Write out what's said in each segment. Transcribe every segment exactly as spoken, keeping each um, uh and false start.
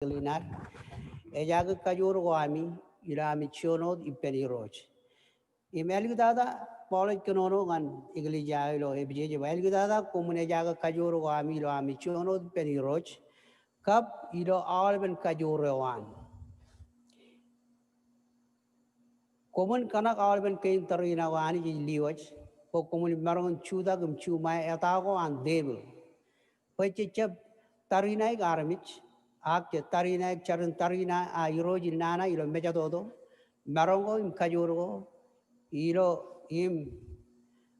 Eklejia in ad. Ejaake kajoor ko ami ilo ami juon wōt ippān Irooj. Im āliktata, Paul ej kōnono ñan eklejia eo ilo Epesōs, ej ba, āliktata, koṃwin ejaake kajoor ko ami ilo ami juon wōt ippān Irooj, kab ilo aolepen kajoor eo an. Koṃwin kōṇak aolepen kein tariṇae ko Anij ej liwōj, bwe koṃwin maroñ in jutak im juṃae eta ko an tepil. Bwe je jab tariṇaik armej, ak je tariṇaik jarin tariṇae, a, Irooj in nana ilo mejatoto, maroñ ko im kajoor ko, ilo im,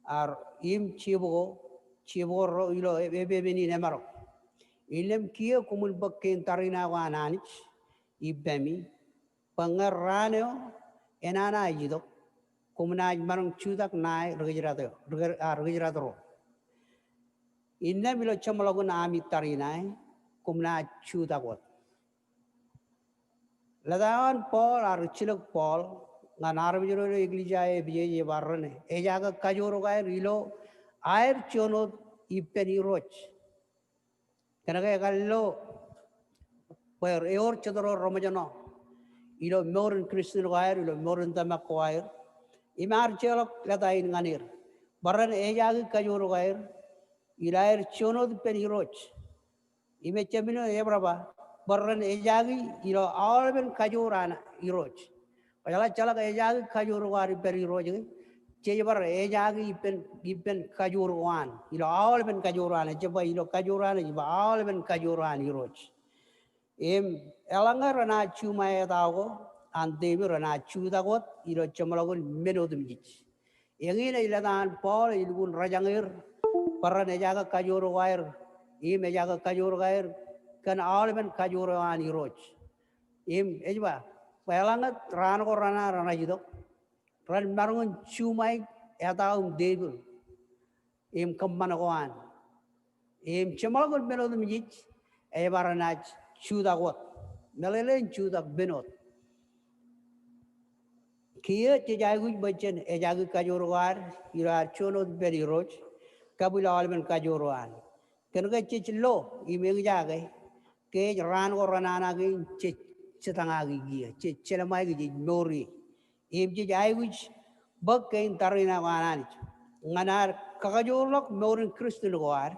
ar, im jibukko, jibukko ro ilo e-, epepen in emaroñ. Innām kiiō koṃwin bōk kein tariṇae ko an Anij ippemi, bwe ñe raan eo enana ej itok, koṃ naaj maroñ jutak ṇae ri-kōjdat eo, ri-, a, ri-kōjdat ro. Innām ilo jeṃḷọkin ami tariṇae, koṃ naaj jutak wōt. Lōta eo an Paul, ar ejjeḷọk Paul, ñan armej ro ilo eklejia Epesōs ej ba ren ejaake kajoor ko aer ilo aer juon wōt ippān Irooj. Kōnke ekar lo bwe ewōr jet ro reṃōjṇọ ilo mour in Christian ko aer, ilo mour in tōmak ko aer. Im ear jeḷọk lōta in ñan er bwe ren ejaake kajoor ko aer ilo aer juon wōt ippān Irooj. Im ejjab men eo ebōrọba, bwe ren ejaake ilo aolepen kajoor an Irooj. Bwe jeḷā, jeḷā ke ejaake kajoor ko ad ippān Irooj ke, jej bar ejaake ippān, ippān kajoor ko an. Ilo aolepen kajoor an, ejjab ba ilo kajoor an, ej ba aolepen kajoor an Irooj. Im eḷaññe renaaj juṃae eta ko an tepil, renaaj jutak wōt ilo jeṃḷọkin men otemjej. Eñin ej lōta an Paul ej lukkuun rōjañ er bwe ren ejaake kajoor ko aer, im ejaake kajoor ko aer kōn aolepen kajoor eo an Irooj. Im ej ba, bwe eḷaññe raan ko renaaj, renaaj itok, ren maroñ in juṃae eta im tepil im kōṃṃan ko an. Im jeṃḷọkin men otemjej ej ba renaaj jutak wōt. Meḷeḷein jutak men wōt. Kiiō jej aikuj bwe jen ejaake kajoor ko ad ilo ad juon wōt ippān Irooj, kab ilo aolepen kajoor eo an. Kōnke jej lo im eñjake ke ej raan ko renana kein jej jitōñaki kiiō, jej jelṃae kiiō, jej mour ie. Im jej aikuj bōk kein tariṇae ko an Anij ñan ad kakajoorḷọk mour in Christian ko ad,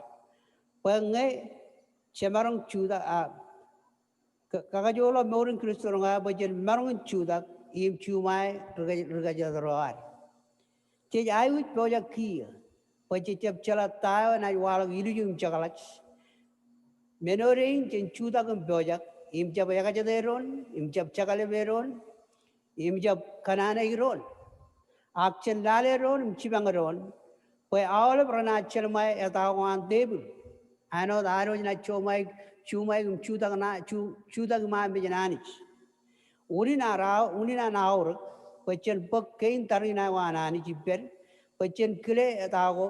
bwe ñe jemaroñ jutak, a, ka-, kakajoorḷọk mour in Christian ko ad bwe jen maroñ in jutak im juṃae ri-, ri-kōjdat ro ad. Jej aikuj pojak kiiō bwe jej jab jeḷā ta eo enaaj waḷọk ilju im jekḷaj. Men eo dein jen jutak im pojak, im jab ekjete doon, im jab jekḷep doon, im jab kōnnaanōk doon. Ak jen lale doon im jipañ doon bwe aolep renaaj jelṃae eta ko an tepil. Āinwōt ad wōj naaj juṃae, juṃae im jutak ṇa, ju-, jutak iṃaan mejān Anij. Unin ad, unin an aorōk bwe jen bōk kein tariṇae ko an Anij ippād bwe jen kile eta ko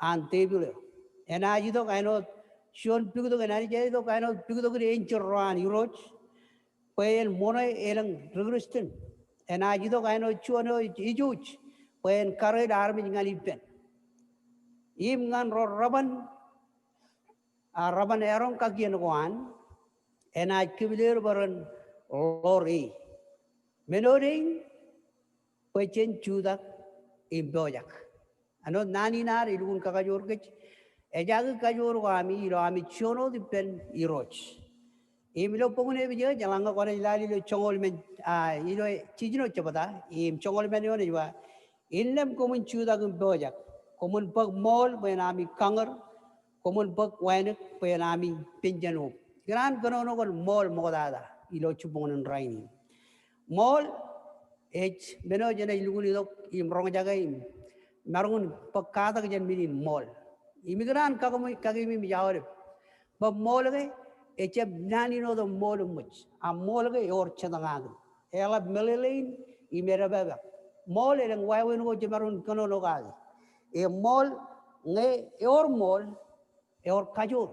an tepil eo. Enaaj itok āinwōt juon piktok, enaaj itok āinwōt piktok in enjeḷ ro an Irooj bwe en ṃoṇe elōñ ri-Christian. Enaaj itok āinwōt juon eo ej ijo bwe en kariōk armej ñan ippān. Im ñan ro reban, a, reban eroñ kakien ko an, enaaj kipil er bwe ren ḷoor e. Men eo dein bwe jen jutak im pojak. Āinwōt naan in ad elukkuun kakajoor kōj, ejaake kajoor ko ami ilo ami juon wōt ippān Irooj. Im ilo bok in Epesōs, eḷaññe kwōnaaj lale ilo joñoul emān, a, ilo jiljino jebta, im joñoul emān eoon ej ba, innām koṃwin jutak im pojak, koṃwin bōk ṃool bwe en ami kañūr, koṃwin bōk wānōk bwe en ami penjān ub. Ikōṇaan kōnono kōn ṃool ṃoktata ilo jibboñōn in rainin. Ṃool ej men eo jenaaj lukkuun itok im roñjake im maroñ in bōk katak jān men in ṃool. Im ikōṇaan kakememej aolep bwe ṃool ke ejjab naan in otem ṃool eṃōj. A ṃool ke ewōr jitōñaki. Eḷap meḷeḷein im edepepe. Ṃool elōñ wāween ko jemaroñ in kōnono kaki. Im ṃool, ñe ewōr ṃool, ewōr kajoor.